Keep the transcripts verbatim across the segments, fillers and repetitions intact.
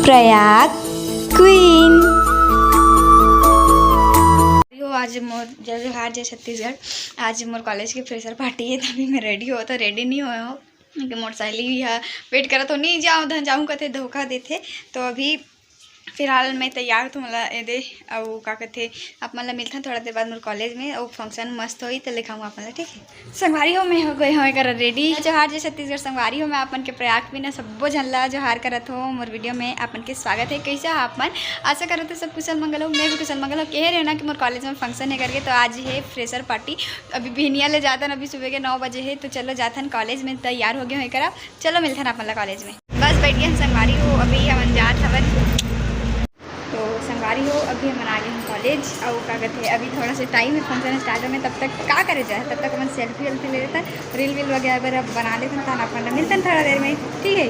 Prayag queen. हो, आज मोर जय जोहार, जय छत्तीसगढ़। आज मोर कॉलेज के फ्रेशर पार्टी हे, तभी मैं रेडी हो, तो रेडी नहीं होए हो कि मोर सहेली ह वेट करत हो, "नहीं जाओ धन जाऊँ," कथे, धोखा देथे। तो अभी फिलहाल मैं तैयार, तुमन ला ए दे, अउ का कथे, आप मन ला मिलथन थोड़ा देर बाद मोर कॉलेज में, अउ फंक्शन मस्त होई, तो लेखाऊँ आप मन ला, ठीक है? संगवारी हो, मैं हो गए हो एकर रेडी। जोहार जय छत्तीसगढ़ संगवारी हो, मैं आप मन के प्रयाग क्वीन, सब्बो झन ला जोहार करत हो मोर वीडियो में आप मन के स्वागत है। कैसे हो आप मन? आशा करत हो सब कुशल मंगल हो, मैं भी कुशल मंगल हो। कहे रहे ना कि मोर कॉलेज में फंक्शन है करके, तो आज है फ्रेशर पार्टी। अभी बिहनिया ले जातन, अभी सुबह के नौ बजे है, तो चलो जाथन कॉलेज में, तैयार हो गए हो एकरा। चलो मिलथन आप मन ला कॉलेज में। बस बैठ गए हम संगवारी हो, अभी हमन जात हवन। तो संगवारी हो, अभी हमन आ गए हैं कॉलेज। अउ का कहते हैं, अभी थोड़ा सा टाइम है फंक्शन स्टार्ट में, तब तक का करे जाए, तब तक हमन सेल्फी वेल्फी ले लेथन, रील वील वगैरह बर अब बना लेथन, तहन अपन ला मिलथन थोड़ा देर में, ठीक है?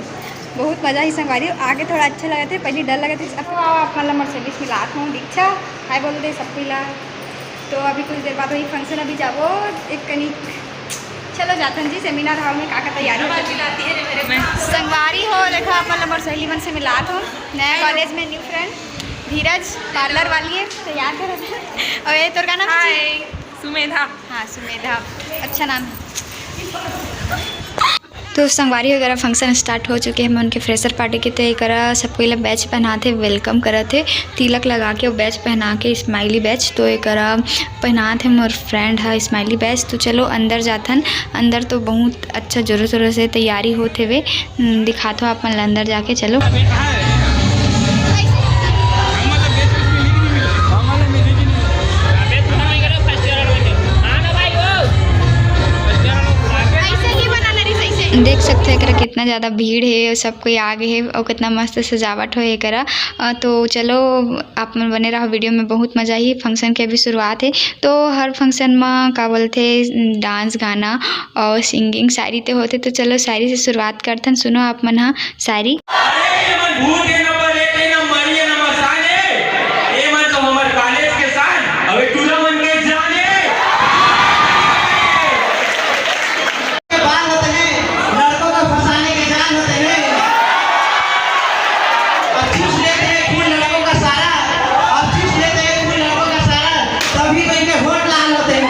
बहुत मजा ही संगवारी हो, आगे थोड़ा अच्छा लगत है, पहले डर लगत है। अब आओ, आप मन ला मोर सहेली से मिलात हूँ, दीक्षा, हाय बोल दे सब कोई ला। तो अभी कुछ देर बाद वही फंक्शन, अभी जाबो एक कनी, चलो जाथन जी, सेमिनार हॉल में का का तैयारी होत है। संगवारी हो, देखो आप मन ला मोर सहेली मन से मिलात हूँ, नया कॉलेज में न्यू फ्रेंड धीरज, पार्लर वाली है, तैयार करत है। और ये तोर का नाम है जी? हाय, सुमेधा। हाँ, सुमेधा, अच्छा नाम है। तो संगवारी हो, एकरा फंक्शन स्टार्ट हो चुके हैं मन के फ्रेशर पार्टी के। तो एकरा सब कोई ला बैच पहनात हे, वेलकम करत हे, तिलक लगा के, बैच पहना के, स्माइली बैच। तो एकरा पहनात हे मोर फ्रेंड ह स्माइली बैच। तो चलो अंदर जाथन, अंदर तो बहुत अच्छा जोरों शोरों से तैयारी होत हेवे। हम्म, दिखात हो आप मन ला अंदर जाके, चलो। देख सकते हो एकरा कितना ज्यादा भीड़ है, सब कोई आ गए है और कितना मस्त सजावट हो एकरा। अ, तो चलो आप मन बने रहो वीडियो में, बहुत मजा ही। फंक्शन के अभी शुरुआत है, तो हर फंक्शन में का बोलते, डांस, गाना और सिंगिंग शायरी ते होते। तो चलो शायरी से शुरुआत करथन, सुनो आप मन हा शायरी। अरे, ये मन भूत है, नंबर एक है, नंबर ये, नंबर शान है। ये मन तो हमर कॉलेज के शान। अबे, टूरा मन के जान है। के बाल होते हैं, लड़कों को फंसाने के जाल होते हैं। और चूस लेते हैं खून लड़कों का सारा, और चूस लेते हैं खून लड़कों का सारा, तभी तो इनके होठ लाल होते हैं।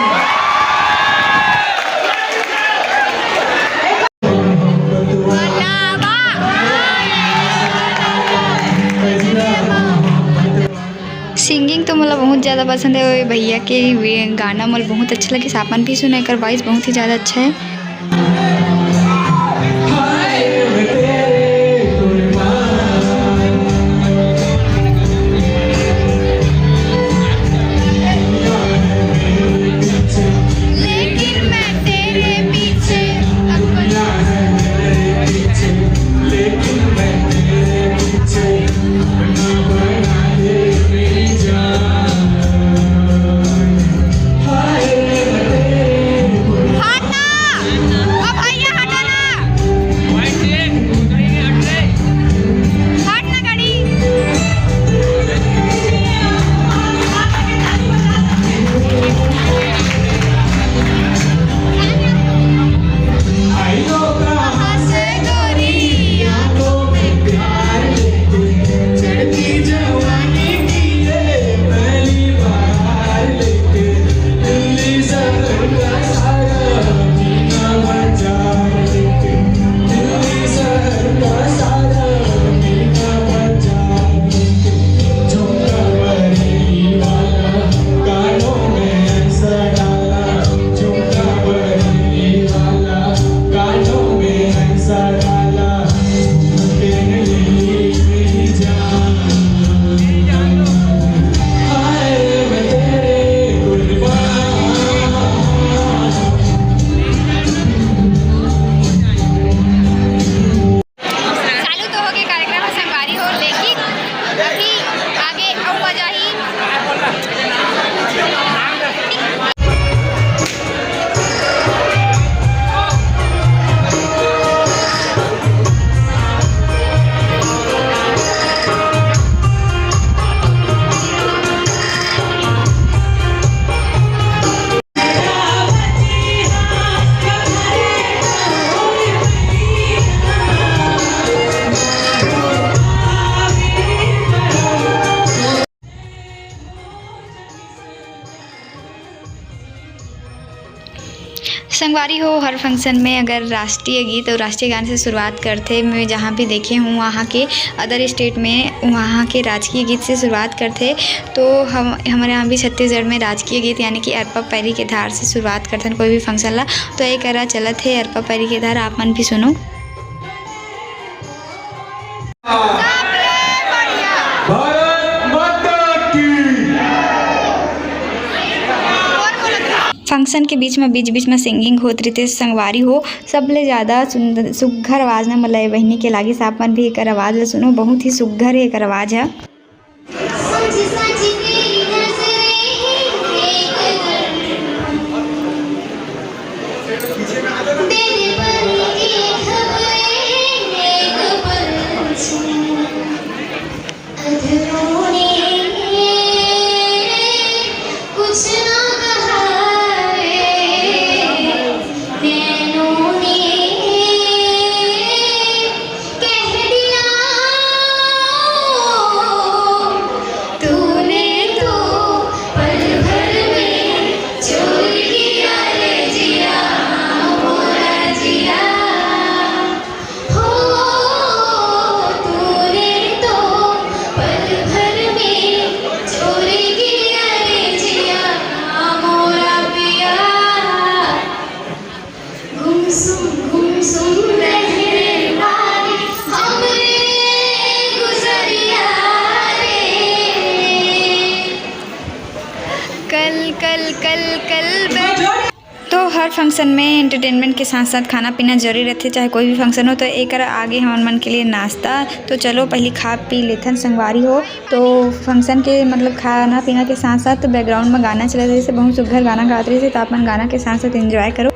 सिंगिंग तो मोला बहुत ज़्यादा पसंद है, वो भैया के वे गाना मोला बहुत अच्छा लगे। आप मन भी सुनो, एकर वॉइस बहुत ही ज़्यादा अच्छा है। लेकिन मैं तेरे पीछे अपना संगवारी हो, हर function में अगर राष्ट्रीय गीत और राष्ट्रीय गान से शुरुआत करथे, मैं जहाँ भी देखे हूँ वहाँ के other state में वहाँ के राजकीय गीत से शुरुआत करथे। तो हम, हमारे यहाँ भी छत्तीसगढ़ में राजकीय गीत यानी कि अरपा पैरी के धार से शुरुआत करथन कोई भी function ला। तो ये करा चलत हे अरपा पैरी के धार, आप मन भी सुनो। भारत माता की। Function के बीच में, बीच बीच में singing होत रहिथे संगवारी हो। सबले ज्यादा सुंदर, सुग्घर आवाज न मलय बहिनी के लागिस। आप मन भी एकर आवाज ल सुनो, बहुत ही सुग्घर हे एकर आवाज ह। कल कल कल कल तो हर function में entertainment के साथ साथ खाना पीना जरूरी रहथे, चाहे कोई भी function हो। तो एकर आगे हमन मन के लिए नाश्ता। तो चलो पहली खा पी लेथन संगवारी हो। तो function के मतलब खाना पीना के साथ साथ background में गाना चलत रहिस हे, बहुत सुग्घर गाना गात रहिस हे। तो आप मन गाना के साथ साथ enjoy करो।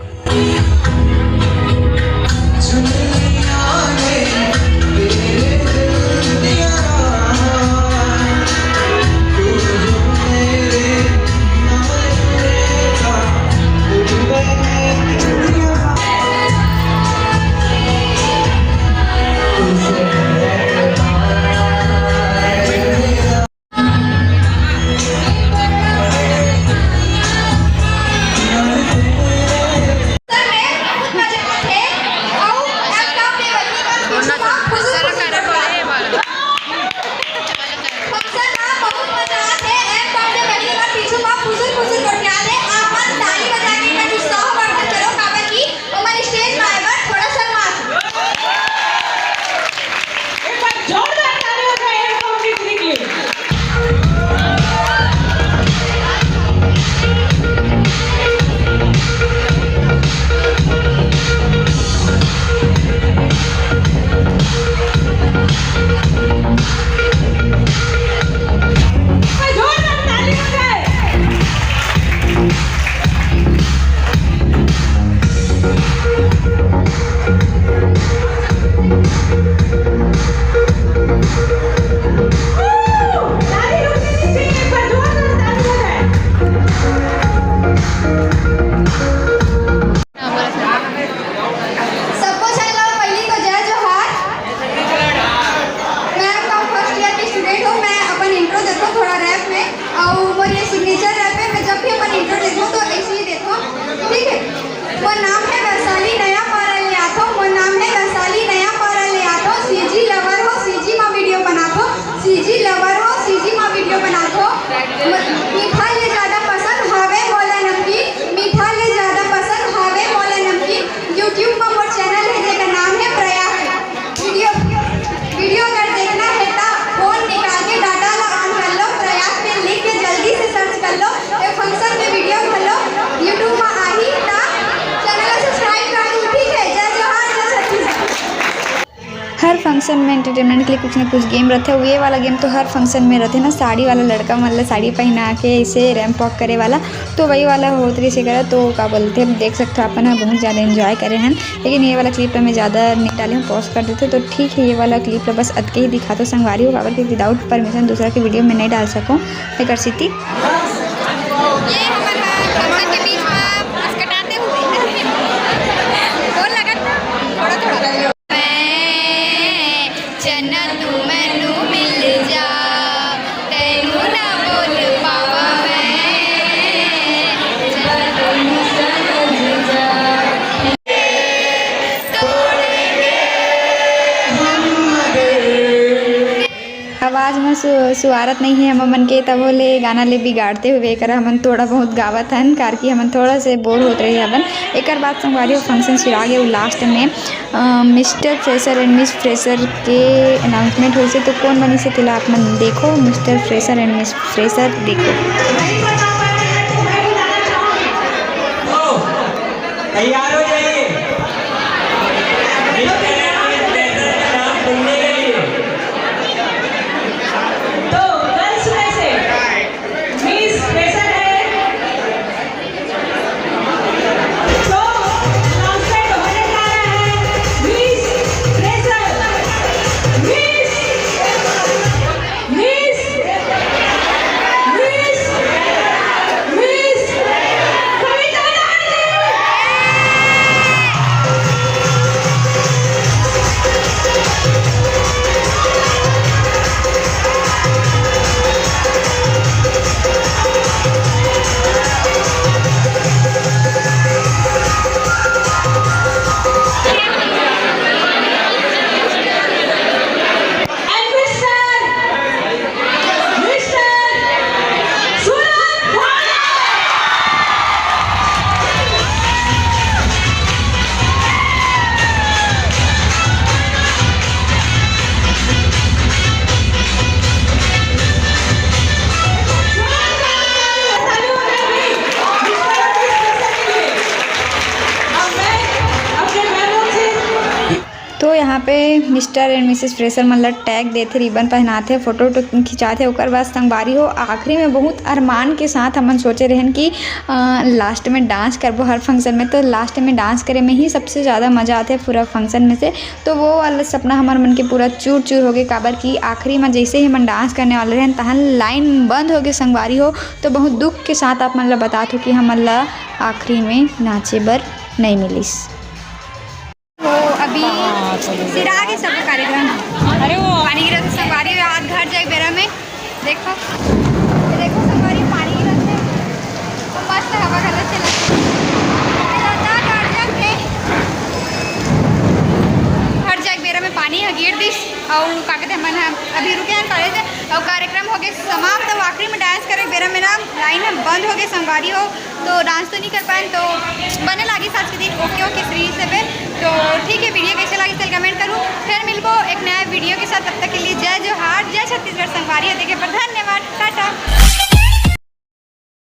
ओमन stage म आए बर थोड़ा शर्माथे। एक बार जोरदार ताली हो जाए एम कॉम की टीम के लिए। एक बार जोरदार ताली हो जाए। सबको झन ला पहिली तो जय जोहार। मैं आपका first year की student हूँ। मैं अपन intro देथों थोड़ा rap में, और मोर ये signature rap है। मैं जब भी अपन intro देथों तो ऐसे ही देथों, ठीक है? मोर नाम है वैशाली, नया पारा ले आथों। मोर नाम है वैशाली, नया पारा ले आथों। सीजी lover हो, सीजी मा video बनाथों। सीजी lover हो, सीजी मा video बनाथों। म-, मीठा ले ज्यादा पसंद हावे मोला नमकीन, मीठा ले ज्यादा पसंद हावे मोला नमकीन। YouTube मा मोर channel है जेकर नाम है प्रयास। Video, video अगर देखना है ता phone निकाल के data ला on कर लो। प्रयास में लिख के जल्दी से search कर लो। ये function में video घलो YouTube मा आही ता channel ला subscribe कर दो, ठीक है? जय जोहार, जय छत्तीसगढ़। हर function में entertainment के लिए कुछ ना कुछ game रहथे। ये वाला game तो हर function में रहथे ना, साड़ी वाला लड़का मन ला साड़ी पहना के ऐसे ramp walk करे वाला, तो वही वाला होत रहिस हे करा। तो का बोलथे, देख सकथो आप मन ह बहुत ज्यादा enjoy करे हन। लेकिन ये वाला clip ला मैं ज्यादा नहीं डाले हूँ, pause कर देथों। तो ठीक है, ये वाला clip ला बस अतके ही दिखाथों संगवारी हो, काबर कि without permission दूसरा के video में नहीं डाल सकों, एकर सेती। ये हमर ह function के बीच में मुस्कुराते हुए। बोल लगत थोड़ा थोड़ा। मैं चन्ना तू मैनू मिल जा, तैनू ना बोल पावा मैं। चन्ना तू मैनू मिल जा। आवाज में सु-, सुहारत नहीं है हमन के, तभो ले गाना ले बिगाड़ते हुए करा हमन थोड़ा बहुत गावत हन, कार कि हमन थोड़ा से बोर होत रहे हवन। एकर बाद संगवारी हो function सिरा गे उ last में, अ, mister fresher and miss fresher के announcement होइसे, तो कौन बनिसे तेला आप मन देखो, mister fresher and miss fresher देखो। तैयार हो जाइए। मिस्टर एंड मिस फ्रेशर का नाम सुनने के लिए। तो गर्ल्स में से मिस फ्रेशर है। तो announcement होने जा रहा है। Miss fresher, miss miss, miss, miss Kavita Narayan. And Mister Mister Suraj Bhadla। तो यहाँ पे मिस्टर एंड मिसेस फ्रेशर मन ला टैग देथे, रिबन पहनाथे, फोटो वोटो खिंचाथे। ओकर बाद संगवारी हो, आखिरी में बहुत अरमान के साथ हमन सोचे रहन कि, अ, लास्ट में डांस करबो हर फंक्शन में, तो लास्ट में डांस करे में ही सबसे ज़्यादा मज़ा आथे पूरा फंक्शन में से। तो वो वाला सपना हमर मन के पूरा चूर चूर हो गए, काबर कि आखिरी में जैसे ही हमन डांस करने वाले रहन, तहन लाइन बंद हो गए संगवारी हो। तो बहुत दुख के साथ आप मन ला बतात हो कि हमन ला आखिरी में नाचे बर नहीं मिलिस। तो अभी सिरा के सब कार्यक्रम। अरे वो पानी गिरा तो संगवारी हो, हाथ घर जाए बेरा में। देखो, ये देखो संगवारी, पानी गिरा थे। तो मस्त हवा कर रहे थे। घर जाए बेरा में पानी ह गिर दिस। और का कहते हैं, मन ह अभी रुके हैं कॉलेज। और कार्यक्रम हो गए समाप्त। और आखिरी में डांस करे बेरा में ना लाइन ह बंद हो गए संगवारी हो। तो डांस तो नहीं कर पाए, तो बने लागी आज के दिन। ओके, ओके, श्री से पे। तो ठीक है, वीडियो कैसे लागी, चल कमेंट करूँ। फिर मिलबो एक नया वीडियो के साथ, तब तक के लिए जय जोहार, जय छत्तीसगढ़ संगवारी। देखे पर धन्यवाद, टाटा।